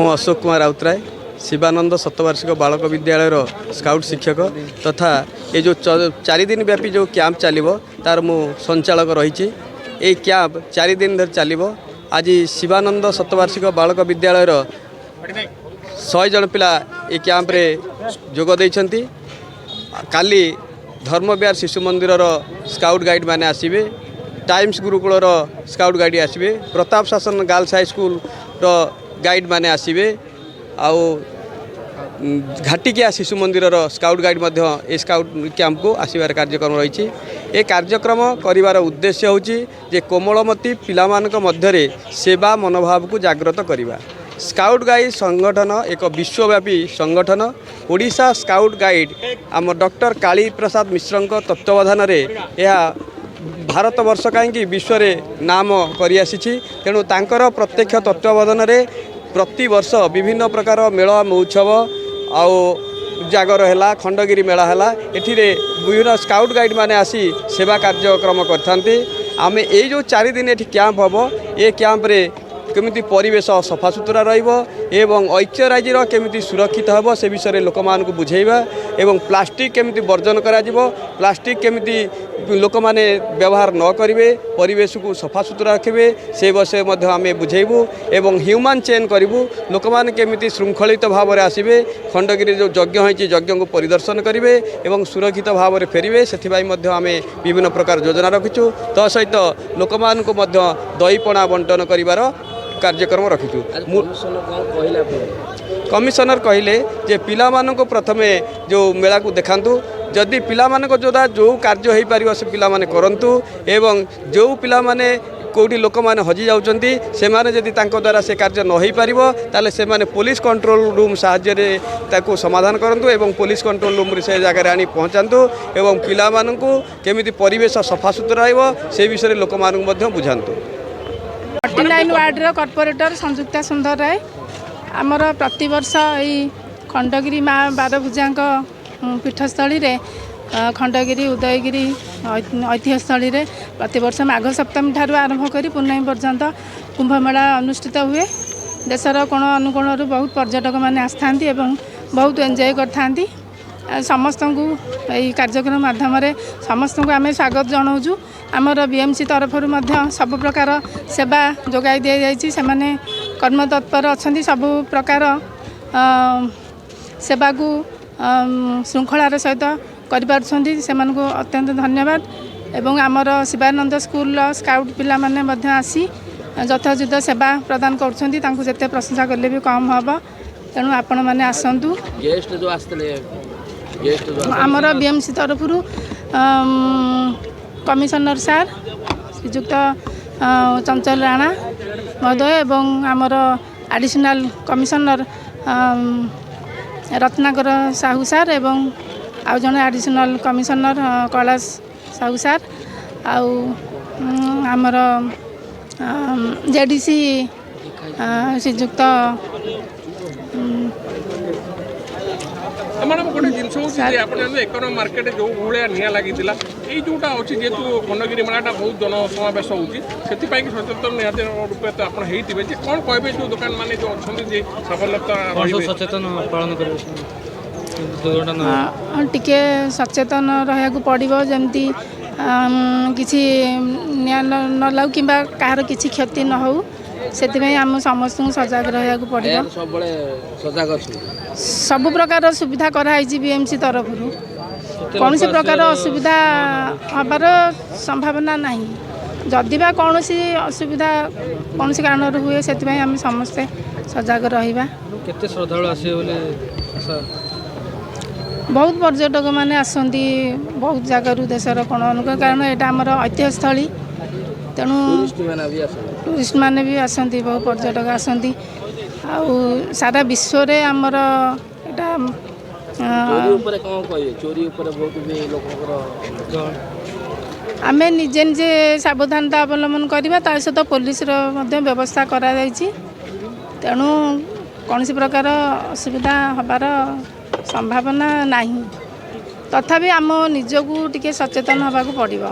ମୁଁ ଅଶୋକ କୁମାର ରାଉତରାୟ, ଶିବାନନ୍ଦ ଶତବାର୍ଷିକ ବାଳକ ବିଦ୍ୟାଳୟର ସ୍କାଉଟ୍ ଶିକ୍ଷକ ତଥା ଏ ଯେଉଁ 4 ଦିନ ବ୍ୟାପୀ ଯେଉଁ କ୍ୟାମ୍ପ ଚାଲିବ, ତାର ମୁଁ ସଞ୍ଚାଳକ ରହିଛି। ଏଇ କ୍ୟାମ୍ପ 4 ଦିନ ଧରି ଚାଲିବ। ଆଜି ଶିବାନନ୍ଦ ଶତବାର୍ଷିକ ବାଳକ ବିଦ୍ୟାଳୟର 100 ଜଣ ପିଲା ଏ କ୍ୟାମ୍ପରେ ଯୋଗ ଦେଇଛନ୍ତି। କାଲି ଧର୍ମବିହାର ଶିଶୁ ମନ୍ଦିରର ସ୍କାଉଟ୍ ଗାଇଡ଼ ମାନେ ଆସିବେ, ଟାଇମ୍ସ ଗୁରୁକୁଳର ସ୍କାଉଟ୍ ଗାଇଡ଼ ଆସିବେ, ପ୍ରତାପ ଶାସନ ଗାର୍ଲସ ହାଇସ୍କୁଲର ଗାଇଡ଼ ମାନେ ଆସିବେ ଆଉ ଘାଟିକିଆ ଶିଶୁ ମନ୍ଦିରର ସ୍କାଉଟ୍ ଗାଇଡ଼ ମଧ୍ୟ ଏ ସ୍କାଉଟ୍ କ୍ୟାମ୍ପକୁ ଆସିବାର କାର୍ଯ୍ୟକ୍ରମ ରହିଛି। ଏ କାର୍ଯ୍ୟକ୍ରମ କରିବାର ଉଦ୍ଦେଶ୍ୟ ହେଉଛି ଯେ କୋମଳମତି ପିଲାମାନଙ୍କ ମଧ୍ୟରେ ସେବା ମନୋଭାବକୁ ଜାଗ୍ରତ କରିବା। ସ୍କାଉଟ୍ ଗାଇଡ଼ ସଂଗଠନ ଏକ ବିଶ୍ୱବ୍ୟାପୀ ସଂଗଠନ। ଓଡ଼ିଶା ସ୍କାଉଟ୍ ଗାଇଡ଼ ଆମ ଡକ୍ଟର କାଳୀ ପ୍ରସାଦ ମିଶ୍ରଙ୍କ ତତ୍ତ୍ୱାବଧାନରେ ଏହା ଭାରତବର୍ଷ କାହିଁକି, ବିଶ୍ୱରେ ନାମ କରିଆସିଛି। ତେଣୁ ତାଙ୍କର ପ୍ରତ୍ୟକ୍ଷ ତତ୍ତ୍ୱାବଧାନରେ ପ୍ରତିବର୍ଷ ବିଭିନ୍ନ ପ୍ରକାର ମେଳା ମହୋତ୍ସବ ଆଉ ଜାଗର ହେଲା, ଖଣ୍ଡଗିରି ମେଳା ହେଲା, ଏଥିରେ ବିଭିନ୍ନ ସ୍କାଉଟ୍ ଗାଇଡ଼ ମାନେ ଆସି ସେବା କାର୍ଯ୍ୟକ୍ରମ କରିଥାନ୍ତି। ଆମେ ଏଇ ଯେଉଁ 4 ଦିନ ଏଠି କ୍ୟାମ୍ପ ହେବ, ଏ କ୍ୟାମ୍ପରେ କେମିତି ପରିବେଶ ସଫାସୁତୁରା ରହିବ ଏବଂ ଐତିହ୍ୟରାଜିର କେମିତି ସୁରକ୍ଷିତ ହେବ, ସେ ବିଷୟରେ ଲୋକମାନଙ୍କୁ ବୁଝେଇବା ଏବଂ ପ୍ଲାଷ୍ଟିକ୍ କେମିତି ବର୍ଜନ କରାଯିବ, ପ୍ଲାଷ୍ଟିକ୍ କେମିତି ଲୋକମାନେ ବ୍ୟବହାର ନ କରିବେ, ପରିବେଶକୁ ସଫାସୁତୁରା ରଖିବେ, ସେ ବିଷୟ ମଧ୍ୟ ଆମେ ବୁଝେଇବୁ ଏବଂ ହ୍ୟୁମାନ୍ ଚେନ୍ କରିବୁ। ଲୋକମାନେ କେମିତି ଶୃଙ୍ଖଳିତ ଭାବରେ ଆସିବେ, ଖଣ୍ଡଗିରି ଯେଉଁ ଯଜ୍ଞ ହୋଇଛି, ଯଜ୍ଞକୁ ପରିଦର୍ଶନ କରିବେ ଏବଂ ସୁରକ୍ଷିତ ଭାବରେ ଫେରିବେ, ସେଥିପାଇଁ ମଧ୍ୟ ଆମେ ବିଭିନ୍ନ ପ୍ରକାର ଯୋଜନା ରଖିଛୁ। ତା ସହିତ ଲୋକମାନଙ୍କୁ ମଧ୍ୟ ଦହିପଣା ବଣ୍ଟନ କରିବାର କାର୍ଯ୍ୟକ୍ରମ ରଖିଛୁ। ମୁଁ କମିଶନର କହିଲେ ଯେ ପିଲାମାନଙ୍କୁ ପ୍ରଥମେ ଯେଉଁ ମେଳାକୁ ଦେଖାନ୍ତୁ, ଯଦି ପିଲାମାନଙ୍କ ଦ୍ୱାରା ଯେଉଁ କାର୍ଯ୍ୟ ହୋଇପାରିବ, ସେ ପିଲାମାନେ କରନ୍ତୁ ଏବଂ ଯେଉଁ ପିଲାମାନେ କେଉଁଠି ଲୋକମାନେ ହଜି ଯାଉଛନ୍ତି, ସେମାନେ ଯଦି ତାଙ୍କ ଦ୍ୱାରା ସେ କାର୍ଯ୍ୟ ନ ହୋଇପାରିବ, ତାହେଲେ ସେମାନେ ପୋଲିସ କଣ୍ଟ୍ରୋଲ ରୁମ୍ ସାହାଯ୍ୟରେ ତାକୁ ସମାଧାନ କରନ୍ତୁ ଏବଂ ପୋଲିସ କଣ୍ଟ୍ରୋଲ ରୁମ୍ରେ ସେ ଜାଗାରେ ଆଣି ପହଞ୍ଚାନ୍ତୁ ଏବଂ ପିଲାମାନଙ୍କୁ କେମିତି ପରିବେଶ ସଫାସୁତୁରା ରହିବ, ସେ ବିଷୟରେ ଲୋକମାନଙ୍କୁ ମଧ୍ୟ ବୁଝାନ୍ତୁ। 49 ୱାର୍ଡ଼ର କର୍ପୋରେଟର ସଂଯୁକ୍ତା ସୁନ୍ଦର ରାୟ। ଆମର ପ୍ରତିବର୍ଷ ଏଇ ଖଣ୍ଡଗିରି ମା ବାରଭୁଜାଙ୍କ ପୀଠସ୍ଥଳୀରେ, ଖଣ୍ଡଗିରି ଉଦୟଗିରି ଐତିହ୍ୟସ୍ଥଳୀରେ ପ୍ରତିବର୍ଷ ମାଘ ସପ୍ତମୀ ଠାରୁ ଆରମ୍ଭ କରି ପୂର୍ଣ୍ଣମୀ ପର୍ଯ୍ୟନ୍ତ କୁମ୍ଭମେଳା ଅନୁଷ୍ଠିତ ହୁଏ। ଦେଶର କୋଣ ଅନୁକୋଣରୁ ବହୁତ ପର୍ଯ୍ୟଟକମାନେ ଆସିଥାନ୍ତି ଏବଂ ବହୁତ ଏନ୍ଜୟ କରିଥାନ୍ତି। ଆଉ ସମସ୍ତଙ୍କୁ ଏଇ କାର୍ଯ୍ୟକ୍ରମ ମାଧ୍ୟମରେ ସମସ୍ତଙ୍କୁ ଆମେ ସ୍ୱାଗତ ଜଣାଉଛୁ। ଆମର ବିଏମ୍ସି ତରଫରୁ ମଧ୍ୟ ସବୁ ପ୍ରକାର ସେବା ଯୋଗାଇ ଦିଆଯାଇଛି। ସେମାନେ କର୍ମତତ୍ପର ଅଛନ୍ତି, ସବୁ ପ୍ରକାର ସେବାକୁ ଶୃଙ୍ଖଳାର ସହିତ କରିପାରୁଛନ୍ତି। ସେମାନଙ୍କୁ ଅତ୍ୟନ୍ତ ଧନ୍ୟବାଦ। ଏବଂ ଆମର ଶିବାନନ୍ଦ ସ୍କୁଲର ସ୍କାଉଟ୍ ପିଲାମାନେ ମଧ୍ୟ ଆସି ଯଥୋଚିତ ସେବା ପ୍ରଦାନ କରୁଛନ୍ତି। ତାଙ୍କୁ ଯେତେ ପ୍ରଶଂସା କଲେ ବି କମ୍ ହେବ। ତେଣୁ ଆପଣମାନେ ଆସନ୍ତୁ। ଗେଷ୍ଟ ଯେଉଁ ଆସିଥିଲେ, ଗେଷ୍ଟ ଯେଉଁ ଆମର ବିଏମ୍ସି ତରଫରୁ କମିଶନର ସାର୍ ଶ୍ରୀଯୁକ୍ତ ଚଞ୍ଚଲ ରାଣା ମହୋଦୟ ଏବଂ ଆମର additional commissioner Ratnakar Sahu sir ଏବଂ ଆଉ ଜଣେ additional commissioner Kailash Sahu sir ଆଉ ଆମର ଜେଡ଼ିସି ଶ୍ରୀଯୁକ୍ତ ମ୍ୟାଡ଼ାମ୍, ଗୋଟେ ଜିନିଷ ହେଉଛି ଯେ ଆପଣ ଜାଣନ୍ତି, 1 ନମ୍ବର ମାର୍କେଟ ଯେଉଁ ଭଳିଆ ନିଆଁ ଲାଗିଥିଲା, ଏଇ ଯେଉଁଟା ଅଛି, ଯେହେତୁ ଖଣ୍ଡଗିରି ମେଳାଟା ବହୁତ ଜନସମାବେଶ ହେଉଛି, ସେଥିପାଇଁ କି ସଚେତନ ନିହାତି ରୂପେ ତ ଆପଣ ହେଇଥିବେ ଯେ କ'ଣ କହିବେ, ଯେଉଁ ଦୋକାନ ମାନେ ଯେଉଁ ଅଛନ୍ତି ଯେ ସାବଧାନତା କ'ଣ ସବୁ ରହିବେ? ସଚେତନ ପାଳନ କରିବେ ଦୁର୍ଘଟଣା ନ ହଉ? ଟିକେ ସଚେତନ ରହିବାକୁ ପଡ଼ିବ, ଯେମିତି କିଛି ନିଆଁ ନ ଲାଗୁ କିମ୍ବା କାହାର କିଛି କ୍ଷତି ନ ହେଉ। ସେଥିପାଇଁ ଆମ ସମସ୍ତଙ୍କୁ ସଜାଗ ରହିବାକୁ ପଡ଼ିବ। ଏୟାର ସବୁବେଳେ ସଜାଗ ଅଛନ୍ତି। ସବୁ ପ୍ରକାର ସୁବିଧା କରାହେଇଛି ବିଏମ୍ସି ତରଫରୁ। କେତେ କୌଣସି ଲୋକ ପ୍ରକାର ଆସିବାର ଅସୁବିଧା ହେବାର ସମ୍ଭାବନା ନାହିଁ। ଯଦି ବା କୌଣସି ଅସୁବିଧା କୌଣସି କାରଣରୁ ହୁଏ, ସେଥିପାଇଁ ଆମେ ସମସ୍ତେ ସଜାଗ ରହିବା। କେତେ ଶ୍ରଦ୍ଧାଳୁ ଆସିବେ ବୋଲି ଆଶା? ବହୁତ ପର୍ଯ୍ୟଟକମାନେ ଆସନ୍ତି ବହୁତ ଜାଗାରୁ, ଦେଶର କୋଣ ଅନୁକୋଣ, କାରଣ ଏଇଟା ଆମର ଐତିହ୍ୟସ୍ଥଳୀ। ତେଣୁ ଟୁରିଷ୍ଟ ମାନେ ବି ଆସନ୍ତି। ଟୁରିଷ୍ଟ ମାନେ ବି ଆସନ୍ତି, ବହୁ ପର୍ଯ୍ୟଟକ ଆସନ୍ତି ଆଉ ସାରା ବିଶ୍ୱରେ ଆମର ଏଇଟା ଚୋରି ଉପରେ କ'ଣ କହିବେ? ଚୋରି ଉପରେ ବହୁତ ବି ଲୋକଙ୍କର ଆମେ ନିଜେ ନିଜେ ସାବଧାନତା ଅବଲମ୍ବନ କରିବା, ତା ସହିତ ପୋଲିସର ମଧ୍ୟ ବ୍ୟବସ୍ଥା କରାଯାଇଛି। ତେଣୁ କୌଣସି ପ୍ରକାର ଅସୁବିଧା ହେବାର ସମ୍ଭାବନା ନାହିଁ। ତଥାପି ଆମ ନିଜକୁ ଟିକେ ସଚେତନ ହେବାକୁ ପଡ଼ିବ।